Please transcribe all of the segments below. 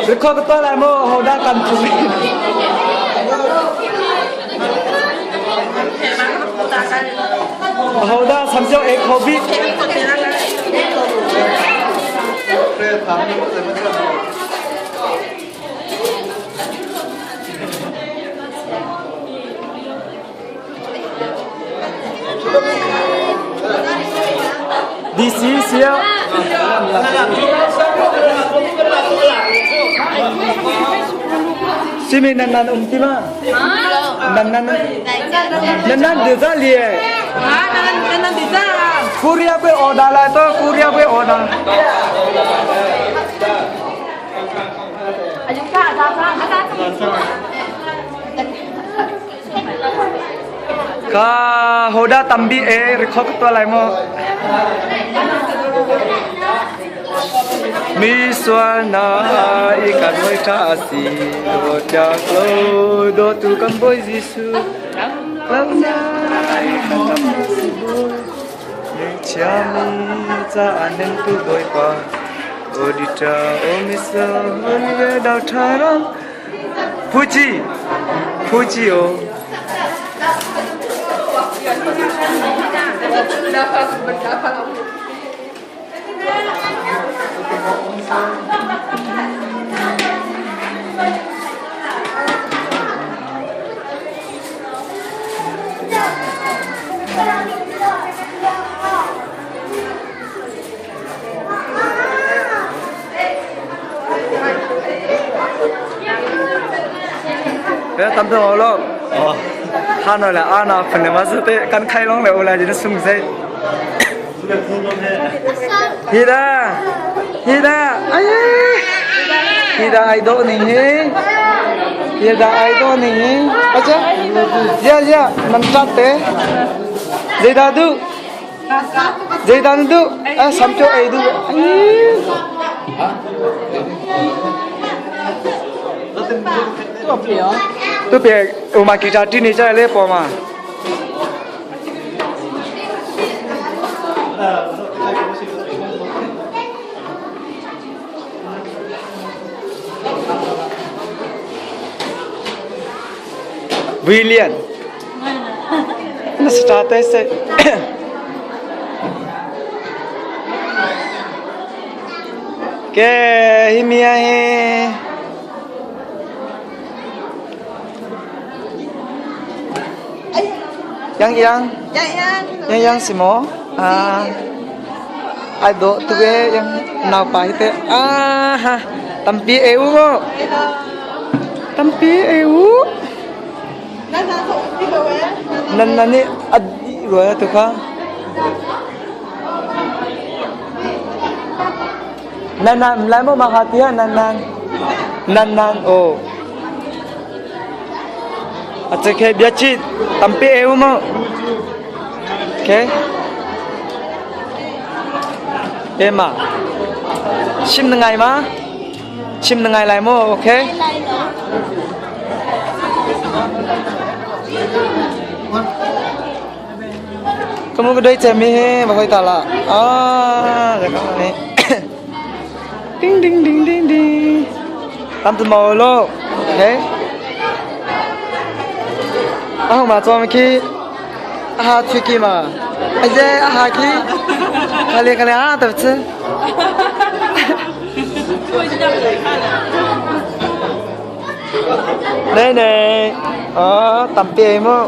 Record ka tuah lai maw? Hodah kan phung? Hodah samsio e kho bik? DC siya. Simi nan nan um ti ma? Nan nan nan nan de za liye. Nan nan de za. Korea pe order lai to Korea pe order. Ka hoda tambi e record ka lai mo. Mi sual na i kan hoi tha si do cha lo do tu kan boy Jesu lam na i kan lam si boy ni chia mi cha anen tu boy pa odita o misa holi dau tharam Fuji Fuji o Tam tu lo. Ha nói là ana phần này mà te kan khai long le ola jin sung zai. Hida. Hida. Ai. Hida ai do ning he. Hida ai do ning he. Acha. Ya ya nan chat te. Zai du. Zeidah na duh? Ah, samcaw ei duh. Tu pe uma kita tini cha le po ma. William. Na star te se. Ke hi mia hi. Yang yang. Yang yang si mo. Ah. Ai do tu ge yang nau pa hi te. Ah ha. Tampi eu mo. Tampi eu. Nan nan nih a dih rua tu kha. Nan nan lai maw ma kha tia nan nan nan nan aw. A ce khe bia chi tampi eu mo. Okay. Ema. Chim na ngai ma? Chim na ngai lai maw? Okay. Kamu kedai cemi he bahoi tala. Ah, jaga ni. Ding ding ding ding ding. Tam tu mau lo. Okay. Ah ma cho mi khi. Ah chui ki ma. Aje ah ki. Kale kale ah ta chu. Này này. Ờ tampi ei mu.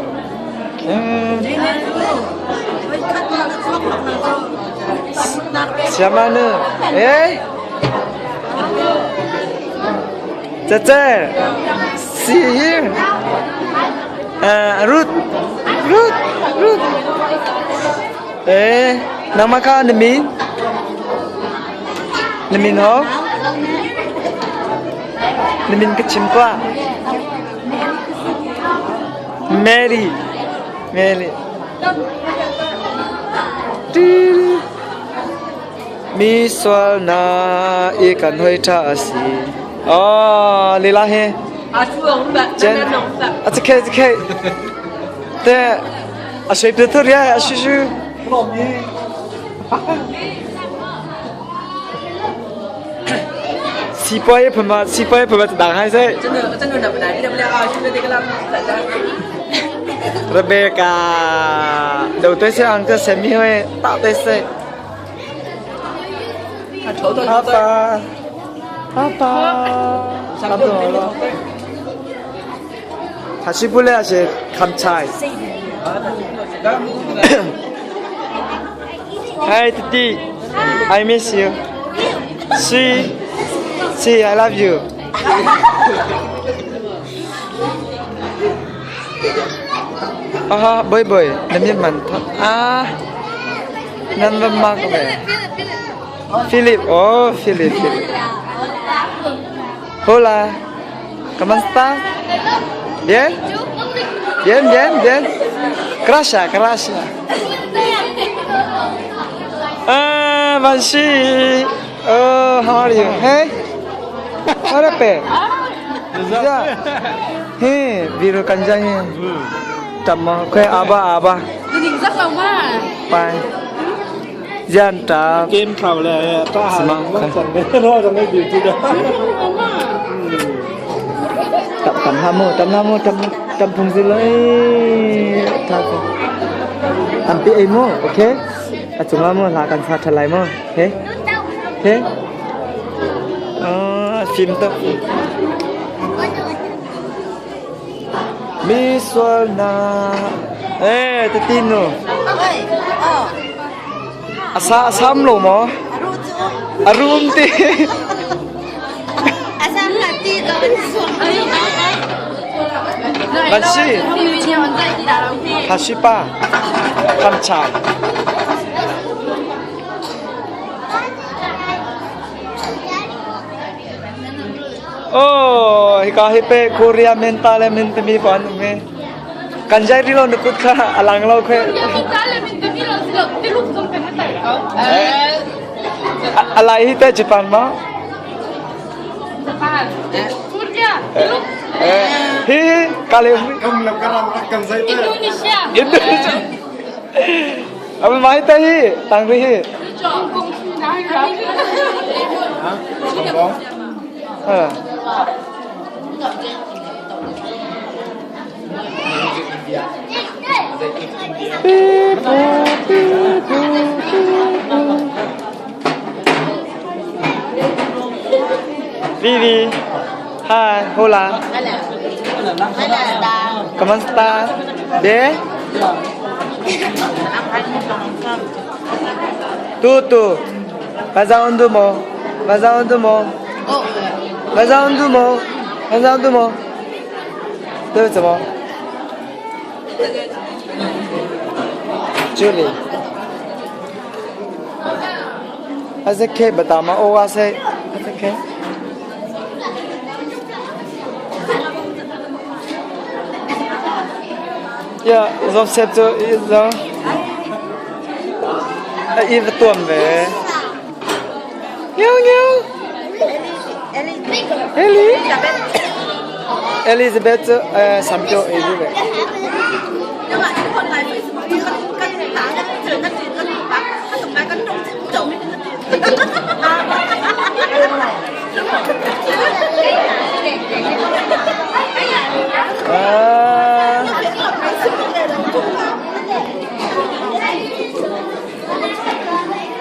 Siapa nu? Eh? Cece. See here. Ruth. Ruth. Ruth. Eh, nama kha na min? Na min ho? Na min ka chim tuah. Mary. Mary. Mi sual na i kan hoi ṭha a si. Oh, lila he. Chen. A chikhe chikhe. Te a sui tu tu ria a shu shu. Sipai phama sipai phama dang hai se. Rebecca đầu tôi sẽ ăn cái xem mi hơi tạo tôi sẽ Papa Papa 다시 볼래야지 감차이 Hi Titi I miss you See See I love you Ah boy boy na min man ah nan va mak ve Philip oh Philip Philip Hola ¿Cómo está? Bien? Bien, bien, bien. Gracias, gracias. Ah, Banshi. Oh, how are you? Hey. What happened? Yeah. Hey, biru kanjang hi. Tamo, kue aba aba. Bye. Gian ta. Game 头咧，得闲乜阵咯，就呢边知道。 Tập tầm hamu, tầm hamu, tầm tầm phung gì lấy. Tầm pi ấy mo, okay? အကျုံမလာကန်ဖာထလိုက်မဟဲဟဲအာဖင်တော့မီဆွာနာအဲတတိနိုအစာအဆမ်လို့မောအရုံတီ บัญชีฮาชิปะคำชายโอ้ฮิกาฮิเปโคเรียเมนตาเลเมนตมีปอนเมกันใจริโลนุกุดค่ะอลังเราเคอะไรฮิเตญี่ปุ่นมั้งฮิกาเล Indonesia. Indonesia. Apa mai tahi tang rihi. Ha. Vivi. Hi, hola. ¿Cómo está? Bien? Tutu. Vas mo. Vas mo. Vas mo. Vas mo. 这是什么？Julie。还是 K 不打吗？哦，哇塞，还是 K。Ya, zong set cu zong i va tuam ve. Ngiau ngiau. Eli. Elizabeth cu samcho Elizabeth. Ah.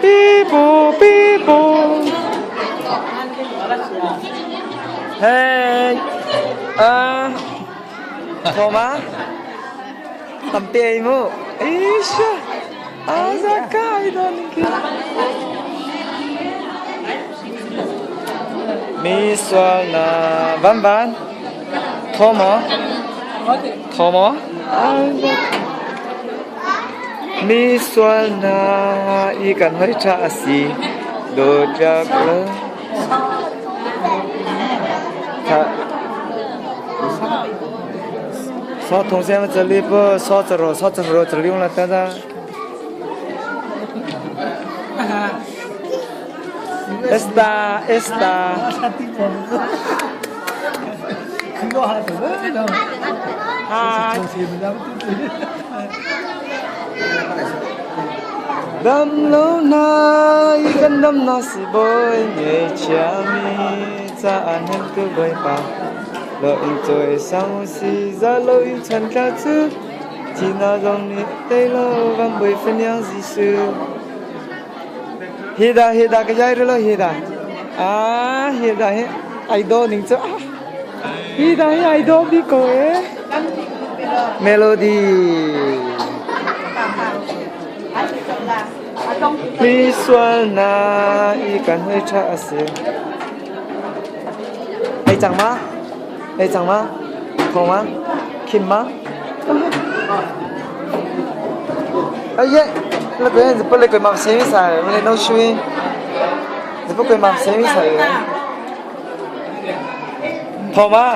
People, people. Hey. Ah. Toma. Tampi mo. Isha. Azaka idon ki. Mi suana van van. Tomo. Tomo. Mi suana ikan hoi cha si. Do jak lo. 他。说同学们这里不说这罗说这罗这里用了等等。Esta, esta. Hi. Dam lâu nay gần năm nó sẽ bôi nhẹ cha mi. caah hnemtu Bawipa lo in cawi sang si za lo in chan tla cu thihnak zong nih tei lo van bawi fahniang Jesuh. Hi dah hi dah ka jai rilo hi dah. Ah hi dah hi ai dawh ning cu. Hi dah hi ai dawh bik ko eh. Melody. Mi sual na i kan hoi ṭha a si. Ei cang ma? Ei cang ma? Thong ma? Khim ma? Aye, la koi an pale koi mam semi sa, male no shui. Zapo koi mam semi sa. Thong ma?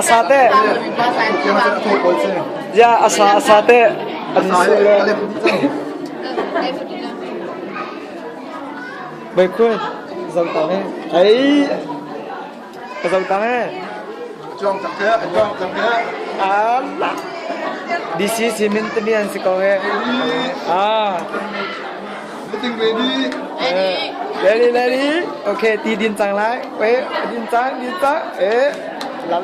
Asa te. Ya asa asa te. An su le. Bai khui, zau tang he. Ai, ka zau tang he. Chuang cang ke, chuang cang ke. Allah. DCC min tami an si ko he. Ah. Meeting ready. Ready, ready. Okay, ti din cang lai. We, din cang, din cang. Eh, lam.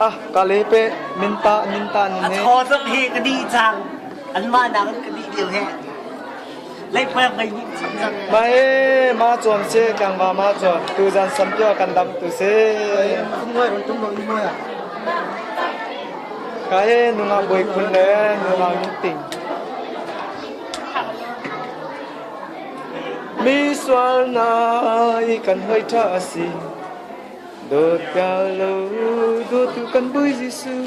Ah, ka le pe minta minta A ne. thaw zong hi ka dih cang. Anmah nakin ka dih deuh he. Leipang ngei nih cang cang. Ma e ma chuam se kang va ma chuam tu zan sam pio kan dam tu se. Ka he nunga boi khun le nunga ting. Mi sual na i kan hoi tha si. Dawt ka lo dawtu kan Bawi Jesuh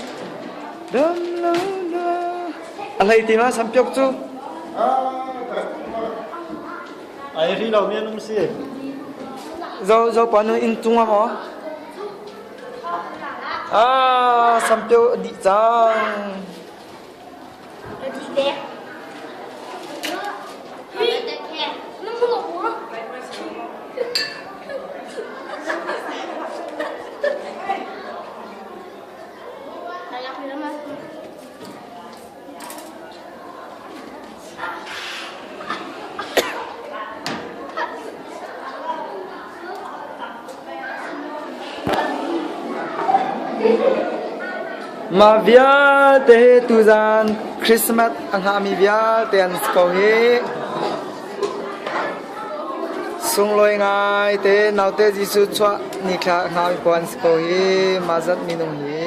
dam lo na. A hlei ti ma sampiok cu? Ai ri lo mi an um si. Zo zo pa nu inn cung ah maw? Ah, sampiok a dih cang. Mah vialte hi tuzaan Christmas a hngahmi vialte an si ko hih. Sunglawi ngaite naute Jesuh chuah nithla a hngahmi paoh an si ko hih. Mah zat minung hi.